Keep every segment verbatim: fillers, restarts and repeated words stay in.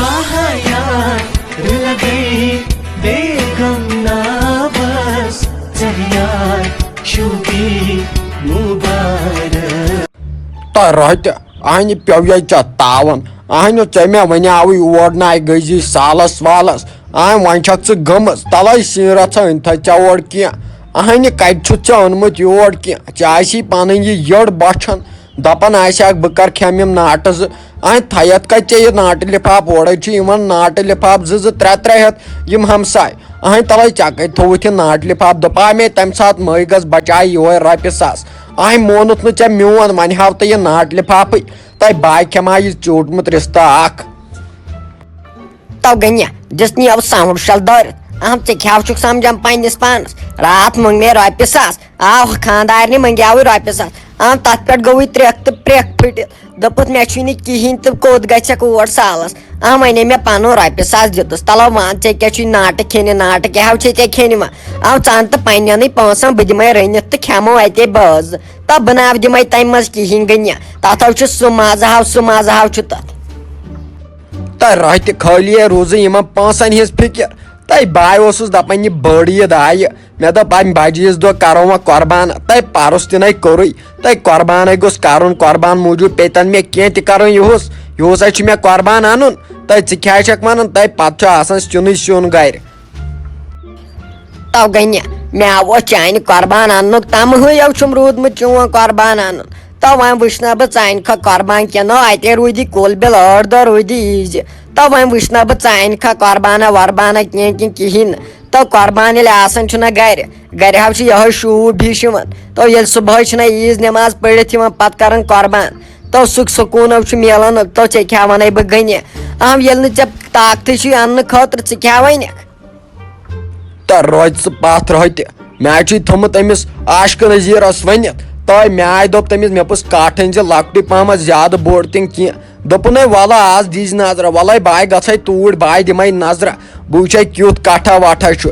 آہا یار، رُلہٕ گٔے بیگم ناوس، ژےٚ یار شوٗبی مُبارک۔ تہٕ رۄہہِ تہِ، اہنہِ پیوٚو یے ژےٚ تاوَن۔ اہنہِ ژےٚ مےٚ وَنیٛاوٕے اور نَے گٔزی سالَس والَس۔ اہن وۄنۍ چھَکھ ژٕ گٔمٕژ، تَلَے سیٖرَتھ أنۍ تھَے ژےٚ اورٕ کینٛہہ۔ اہنہِ کَتہِ چھُتھ ژےٚ اوٚنمُت یور کینٛہہ؟ ژےٚ آسی پَنٕنۍ یہِ یٔڑ بۄچھَن۔ دَپان آسہِ ہاکھ بہٕ کَرٕ کھٮ۪مہٕ یِم ناٹہٕ زٕ۔ اہن تھَیَتھ کَتہِ ژےٚ یہِ ناٹہٕ لِفاف؟ اورَے چھِ یِوان ناٹہٕ لِفاف زٕ زٕ ترٛےٚ ترٛےٚ ہٮ۪تھ یِم ہمساے۔ اہن تَلَے ژےٚ کَتہِ تھوٚوُتھ یہِ ناٹہٕ لِفاف؟ دوٚپے مے تَمہِ ساتہٕ مٲے گژھ بَچاے یِہوٚے رۄپیہِ ساس۔ اہن مونُتھ نہٕ ژےٚ میون، وۄنۍ ہاو تہٕ یہِ ناٹہٕ لِفافٕے۔ تۄہہِ باے کھٮ۪ما یہِ ژیوٗٹمُت رِستہٕ اَکھ؟ تو گٔنیہ دِژ نہٕ یَوٕ ساوُنٛڈ شَل دٲرِتھ۔ اہم ژٕ کیٛاہ چھُکھ سَمجھان پنٛنِس پانَس؟ راتھ موٚنگ مےٚ رۄپیہِ ساس، آو خانٛدارنہِ منٛگیاوٕے رۄپیہِ ساس۔ اہم تَتھ پٮ۪ٹھ گوٚوُے ترٛٮ۪کھ تہٕ پرٛٮ۪کھ پھٕٹِتھ۔ دوٚپُتھ مےٚ چھُے نہٕ کِہیٖنۍ تہٕ کوٚت گژھکھ اور سالَس؟ اہم وَنے مےٚ پَنُن رۄپیہِ ساس دِتُس۔ تَلو وَن ژےٚ کیٛاہ چھُے ناٹہٕ کھیٚنہِ، ناٹہٕ کیٛاہ ہو چھے ژےٚ کھیٚنہِ وۄنۍ؟ اہم ژٕ اَن تہٕ پنٛنٮ۪نٕے پونٛسَن، بہٕ دِمَے رٔنِتھ تہٕ کھٮ۪مو اَتے بٲژ۔ تہٕ بہٕ نہ دِمَے تَمہِ منٛز کِہیٖنۍ گٔنیہ۔ تَتھ ہو چھُ سُہ مَزٕ ہاو، سُہ مَزٕ ہاو چھُ تَتھ۔ تہٕ رۄہہِ تہِ خٲلی روٗزٕے یِمن پونٛسن ہِنٛز فِکِر۔ تہٕ بہٕ اوسُس دَپان، یہِ بٔڑ عیٖد آیہِ، مےٚ دوٚپ، اَمہِ بجہِ عیٖز دۄہ کَرو وۄنۍ قۄربان۔ تہٕ پَرُس تہِ نَے کوٚرُے۔ تہٕ قۄربانَے گوٚژھ کَرُن، قۄربان موٗجوٗب پیٚتَن مےٚ کینٛہہ تہِ کَرُن یِہُس۔ یِہُس ہَے چھُ مےٚ قۄربان اَنُن۔ تہٕ ژٕ کیٛاہ چھَکھ وَنان؟ تہٕ پَتہٕ چھُ آسان سیُنُے سیُن گَرِ۔ تو گٔنہِ، مےٚ آو چانہِ قۄربان اَننُک تَمہٕے یو چھُم روٗدمُت چون قۄربان اَنُن۔ تو وۄنۍ وٕچھنہ بہٕ ژانہِ کھۄ قۄربان کِنہٕ اَتے روٗدی کُل بِل ٲٹھ دۄہ روٗدی عیٖزِ۔ تو وۄنۍ وٕچھنہ بہٕ ژانہِ کھۄ قۄربانہ وربانہ کینٛہہ کِنہٕ کِہیٖنۍ نہٕ۔ تو قۄربان ییٚلہِ آسان چھُنہ گرِ، گرِ ہاو چھُ یِہوٚے شوٗب ہِش یِوان۔ تو ییٚلہِ صُبحٲے چھُنہ عیٖز نٮ۪ماز پٔرِتھ یِوان پتہٕ کران قۄربان، تو سُہ سکوٗن ہاو چھُ میلان۔ تو ژےٚ کیٛاہ وَنَے بہٕ گٔنہِ؟ اہم ییٚلہِ نہٕ ژےٚ طاقتٕے چھُے اَننہٕ خٲطرٕ، ژٕ کیٛاہ وَنَکھ؟ تہٕ روزِ ژٕ پَتھ روہہِ تہِ۔ مےٚ حظ چھُے تھوٚمُت أمِس عاشقہٕ نذیٖرَس ؤنِتھ۔ تہٕ مےٚ آے دوٚپ تٔمِس، مےٚ پُژھ کَٹھ أنۍ زِ لۄکٹُے پَہمَتھ، زیادٕ بوٚڑ تہِ نہٕ کینٛہہ۔ دوٚپُن، ہے وَلہٕ آز دِیٖزِ نظرہ، وَلَے بہٕ آے گژھَے توٗرۍ، بہٕ آے دِمَے نظرہ، بہٕ وٕچھَے کیُتھ کَٹھا وَٹھا چھُ۔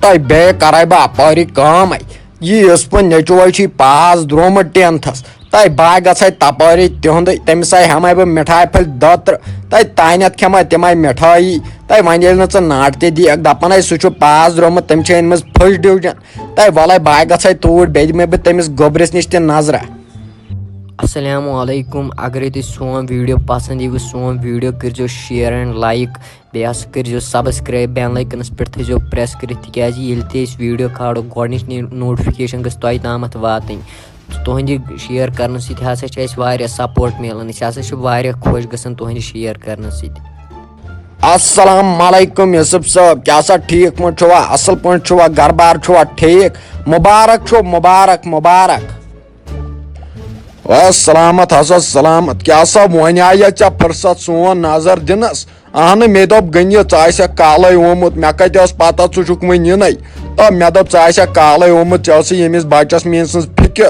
تہٕ بیٚیہِ کَرَے بہٕ اَپٲری کٲمَے۔ یہِ یُس وۄنۍ نیٚچوٗ چھُے پاس درٛومُت ٹینتھَس، تہٕ بہٕ ہا گژھے تپٲری تِہُنٛدُے، تٔمِس ہا ہٮ۪مے بہٕ مِٹھایہِ پھٔلۍ دۄترٕ۔ تہٕ تانٮ۪تھ کھٮ۪مے تِمے مِٹھٲیی۔ تہٕ وۄنۍ ییٚلہِ نہٕ ژٕ ناٹہٕ تہِ دِکھ، دپان ہے سُہ چھُ پاس درٛامُت، تٔمِس چھِ أنۍ مٕژ first division۔ تہٕ وَلے بہٕ ہا گژھے توٗرۍ، بیٚیہِ دِمے بہٕ تٔمِس گوٚبرِس نِش تہِ نظرہ۔ السلام علیکم، اگرے تۄہہِ سون video پسند ییٖوٕ، سون video کٔرزیو share and like، بیٚیہِ ہسا کٔرزیو subscribe، bell icon-س پٮ۪ٹھ تھٲیزیو press کٔرِتھ، تِکیازِ ییٚلہِ تہِ أسۍ video کھالو، گۄڈٕنِچ نوٹفکیشن گٔژھ تۄہہِ تامَتھ واتٕنۍ۔ تُہنٛدِ share کرنہٕ سۭتۍ ہسا چھِ اَسہِ واریاہ support میلان، أسۍ ہسا چھِ واریاہ خۄش گژھان تُہنٛدِ share کرنہٕ سۭتۍ۔ السلام علیکم یوسف صٲب، کیٛاہ سا ٹھیٖک پٲٹھۍ چھُوا؟ اصل پٲٹھۍ چھُوا؟ گرٕ بار چھُوا ٹھیٖک؟ مبارک چھُو، مبارک، مبارک۔ اے سلامت ہسا سلامت، کیٛاہ سا وۄنۍ آیہ ژےٚ فرصت سون نظر دِنس؟ اہنہٕ، مےٚ دوٚپ، غنی، ژٕ آسکھ کالے آمُت، مےٚ کتہِ ٲس پتہ ژٕ چھُکھ وُنہِ یِنَے۔ تہٕ مےٚ دوٚپ، ژٕ آسکھ کالے آمُت، ژےٚ ٲسٕے ییٚمِس بچس میٲنۍ سٕنٛز فکر۔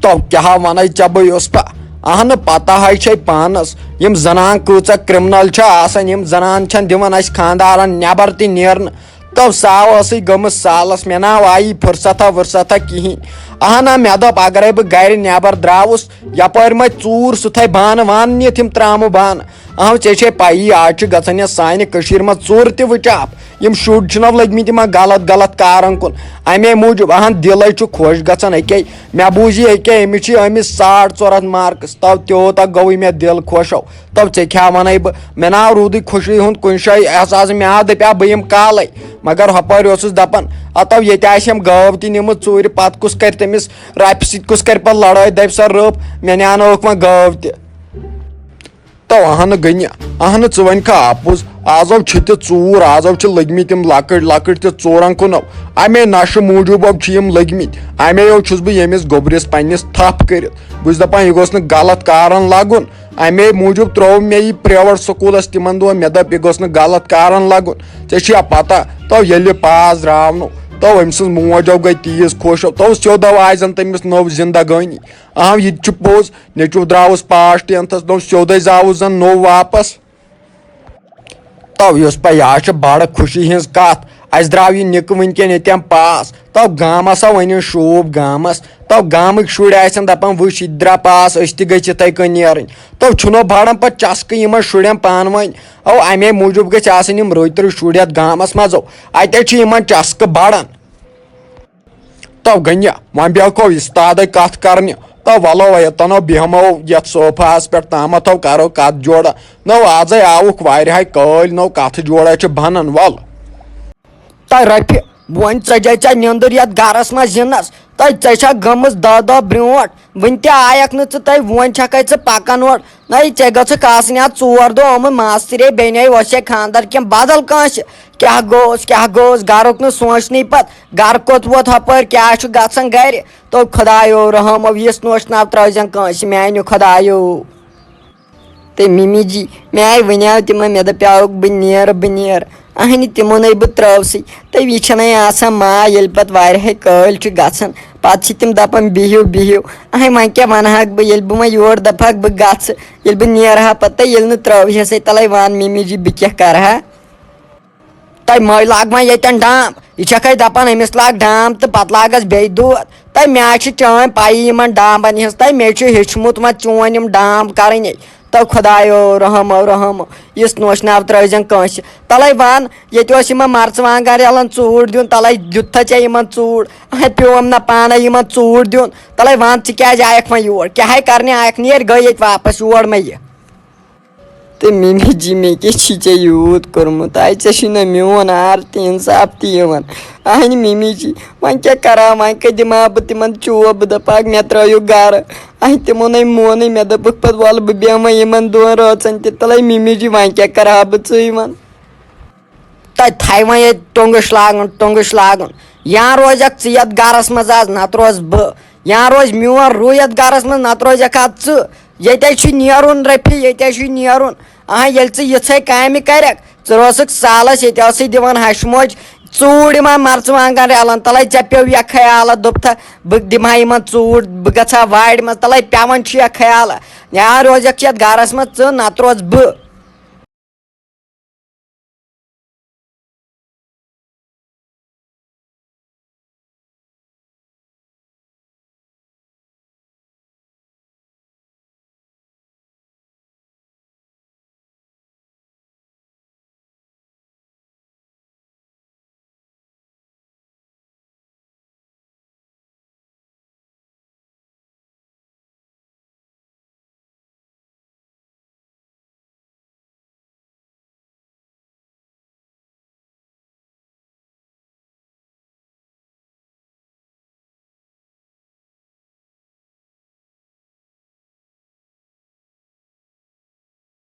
تو کیٛاہ ونے ژےٚ بہٕ یُس پا-، اہنہٕ، پتہ ہے چھے پانس، یِم زنان کۭژاہ criminal چھِ آسان، یِم زنان چھَنہٕ دِوان اَسہِ خانٛدارن نٮ۪بر تہِ نیرنہٕ۔ تو سا ٲسٕے گٔمٕژ سالس، مےٚ نا آیی فرصتھا ورصتھا کِہیٖنۍ۔ اہنا، مےٚ دوٚپ، اگرے بہٕ گرِ نٮ۪بر درٛاوُس، یپٲرۍ مہ ژوٗر سُہ تھاوِ بانہٕ وانہٕ نِتھ یِم ترامہٕ بانہٕ۔ اہم، ژےٚ چھے پَیی، آز چھِ گژھان یَتھ سانہِ کٔشیٖرِ منٛز ژوٗرٕ تہِ وٕچاپ۔ یِم شُرۍ چھِنہ لٔگۍ مٕتۍ یِمن غلط غلط کارن کُن۔ اَمے موٗجوٗب، اہن، دِلے چھُ خۄش گژھان۔ أکے مےٚ بوٗز یہِ، أکے أمِس چھِ آمٕتۍ ساڑ ژور ہتھ marks، تو تیوٗتاہ گوٚوُے مےٚ دِل خۄش۔ تو ژےٚ کیٛاہ وَنَے بہٕ؟ مےٚ نہ روٗدُے خوشی ہُنٛد کُنہِ جایہِ احساس۔ مےٚ آو دَپیٛاو بہٕ یِمہٕ کالَے، مگر ہۄپٲرۍ اوسُس دَپان، ہتو ییٚتہِ آسہِ أمۍ گٲو تہِ نِمٕژ ژوٗرِ، پَتہٕ کُس کَرِ تٔمِس رۄپیہِ سۭتۍ، کُس کَرِ پَتہٕ لڑٲے، دَپہِ سۄ رٔپ، مےٚ نیٛانٲوٕکھ وۄنۍ گٲو تہِ۔ تو اہنہٕ گٔنہِ، اہنہٕ ژٕ وَنہِ کھا اَپُز، آزو چھِ تہِ ژوٗر، آزو چھِ لٔگۍ مٕتۍ یِم لۄکٕٹۍ لۄکٕٹۍ تہِ ژوٗرَن کُنو۔ اَمے نشہٕ موٗجوٗبو چھِ یِم لٔگۍ مٕتۍ، اَمے یو چھُس بہٕ ییٚمِس گوٚبرِس پنٛنِس تھپھ کٔرِتھ۔ بہٕ چھُس دَپان، یہِ گوٚژھ نہٕ غلط کارَن لَگُن۔ اَمے موٗجوٗب ترٛوو مےٚ یہِ private سکوٗلَس تِمَن دۄہَن۔ مےٚ دوٚپ، یہِ گوٚژھ نہٕ غلط کارَن لَگُن۔ ژےٚ چھُیا پَتہ، تو ییٚلہِ پاس درٛاونو، تو أمۍ سٕنٛز موج او گٔے تیٖژ خۄش، تو سیوٚد او آسہِ زَن تٔمِس نٔو زِندگٲنی۔ اہم، یہِ تہِ چھُ پوٚز، نیٚچوٗ درٛاوُس پاس ٹینتھَس، دوٚپ، سیوٚدُے زاوُس زَن نوٚو واپَس۔ تو یُس پا، یہِ حظ چھِ بڑٕ خوشی ہٕنٛز کتھ۔ اَسہِ درٛاو یہِ نِکہٕ وٕنکٮ۪ن ییٚتٮ۪ن پاس۔ تو گامس آو وۄنۍ شوٗب گامس۔ تو گامٕکۍ شُرۍ آسن دپان، "وٕچھ، یہِ تہِ درٛاو پاس، أسۍ تہِ گٔژھۍ یِتھے کٔنۍ نیرٕنۍ۔" تو چھُنو بڑان پتہٕ چسکہٕ یِمن شُرٮ۪ن پانہٕ ؤنۍ۔ او، امے موٗجوٗب گٔژھۍ آسٕنۍ یِم رٕتۍ رٕتۍ شُرۍ یتھ گامس منٛز۔ او، اتے چھِ یِمن چسکہٕ بڑان۔ تو گٔنیا، وۄنۍ بیٚہہ کو استادے کتھ کرنہِ۔ تو ولو یتنو بیہمو یتھ صوفاہس پٮ۪ٹھ تامتھ تو کرو کتھ جوڑا۔ نو آزے آوُکھ واریاہے کٲلۍ، نو کتھ جوڑا چھِ بنان، ول۔ تہٕ رۄپیہِ، وۄنۍ ژٔجے ژےٚ نیٚنٛدٕر یَتھ گَرَس منٛز زِنَس۔ تہٕ ژےٚ چھا گٔمٕژ دَہ دۄہ برٛونٛٹھ؟ وٕنہِ تہِ آیَکھ نہٕ ژٕ، تہٕ وۄنۍ چھَکھَے ژٕ پَکان اورٕ۔ نَے، ژےٚ گٔژھٕکھ آسٕنۍ اَتھ ژور دۄہ آمٕتۍ ماستٕرے بیٚنے، اوس ہے خانٛدَر کِنہٕ بدل کٲنٛسہِ؟ کیٛاہ گوٚوس، کیٛاہ گوٚوس؟ گَرُک نہٕ سونٛچنٕے پَتہٕ۔ گَرٕ کوٚت ووت ہۄپٲرۍ، کیٛاہ چھُ گژھان گَرِ؟ تو خۄدایو رحم، یِژھ نوٚش ناو ترٛٲوزٮ۪ن کٲنٛسہِ، میٛانہِ خۄدایو۔ تہٕ مِمی جی، مےٚ آے وَنیٛاو تِمَن، مےٚ دَپیٛاوُکھ، "بہٕ نیرٕ، بہٕ نیرٕ۔" اَہنہِ، تِمو نے بہٕ ترٛٲوسٕے۔ تہٕ یہِ چھَنَے آسان ما، ییٚلہِ پَتہٕ واریاہے کٲلۍ چھِ گژھان، پَتہٕ چھِ تِم دَپان، "بِہِو، بِہِو۔" اَہَے، وۄنۍ کیٛاہ وَنہٕ ہاکھ بہٕ، ییٚلہِ بہٕ وۄنۍ یور دَپہٕ ہاکھ، بہٕ گژھٕ، ییٚلہِ بہٕ نیرٕ ہا پَتہٕ، تہٕ ییٚلہِ نہٕ ترٛٲوہسَے، تَلَے وَن مِمی جی، بہٕ کیٛاہ کَرٕ ہا؟ تۄہہِ مٔلۍ لاگ وۄنۍ ییٚتٮ۪ن ڈام۔ یہِ چھَکھ اَسہِ دَپان أمِس لاگ ڈام تہٕ پَتہٕ لاگَس بیٚیہِ دود۔ تۄہہِ مےٚ آسہِ چٲنۍ پَیی یِمَن ڈامبَن ہِنٛز۔ تۄہہِ مےٚ چھُ ہیوٚچھمُت وۄنۍ چون یِم ڈام کَرٕنۍ۔ تو خۄدایو رحمو رحمو، یِژھ نوش ناو ترٛٲوزٮ۪ن کٲنٛسہِ۔ تَلَے وَن، ییٚتہِ اوس یِمَن مَرژٕوانٛگَن رَلَن ژوٗر دیُن، تَلَے دیُتتھا ژےٚ یِمَن ژوٗر؟ اَہَے، پیوم نہ پانَے یِمَن ژوٗر دیُن۔ تَلَے وَن، ژٕ کیٛازِ آیَکھ وۄنۍ یور؟ کیٛاہَے کَرنہِ آیَکھ؟ نیر گٔے ییٚتہِ واپَس، یور مہ یہِ۔ تہٕ مِمی جی، مےٚ کیٛاہ چھی ژےٚ یوٗت کوٚرمُت؟ آے، ژےٚ چھُے نہ میون عار تہِ اِنصاف تہِ یِوان۔ اہنہِ مِمی جی، وۄنۍ کیٛاہ کَرٕ ہا؟ وۄنۍ کَتہِ دِمہٕ ہا بہٕ تِمَن چوب؟ بہٕ دَپہٕ ہاکھ، مےٚ ترٛٲیِو گَرٕ۔ اہنہِ تِمو نے مونٕے، مےٚ دوٚپُکھ پَتہٕ، وَلہٕ بہٕ بیٚہمَے یِمَن دۄن رٲژَن تہِ۔ تَلَے مِمی جی، وۄنۍ کیٛاہ کَرٕ ہا بہٕ ژٕے وَن؟ تَتہِ تھایہِ وۄنۍ ییٚتہِ ٹوٚنٛگٕش لاگُن، ٹوٚنٛگٕش لاگُن۔ یا روزکھ ژٕ یَتھ گَرَس منٛز آز، نَتہٕ روزٕ بہٕ۔ یا روزِ میون روٗح یَتھ گَرَس منٛز، نَتہٕ روزکھ آز ژٕ۔ ییٚتہِ چھُے نیرُن رفیع، ییٚتہِ چھُے نیرُن۔ اہا، ییٚلہِ ژٕ یِژھے کامہِ کرکھ، ژٕ روزکھ سالس ییٚتہِ ٲسٕے دِوان ہشہِ موج، ژوٗر یِمن مرژٕوانٛگن رلن تلے۔ ژےٚ پیوٚو یا خیالہ، دوٚپتھا، بہٕ دِمہٕ ہا یِمن ژوٗر، بہٕ گژھٕ ہا وارِ منٛز، تلے پٮ۪وان چھُ یا خیالہ۔ یا روزکھ یتھ گرس منٛز ژٕ، نتہٕ روزٕ بہٕ۔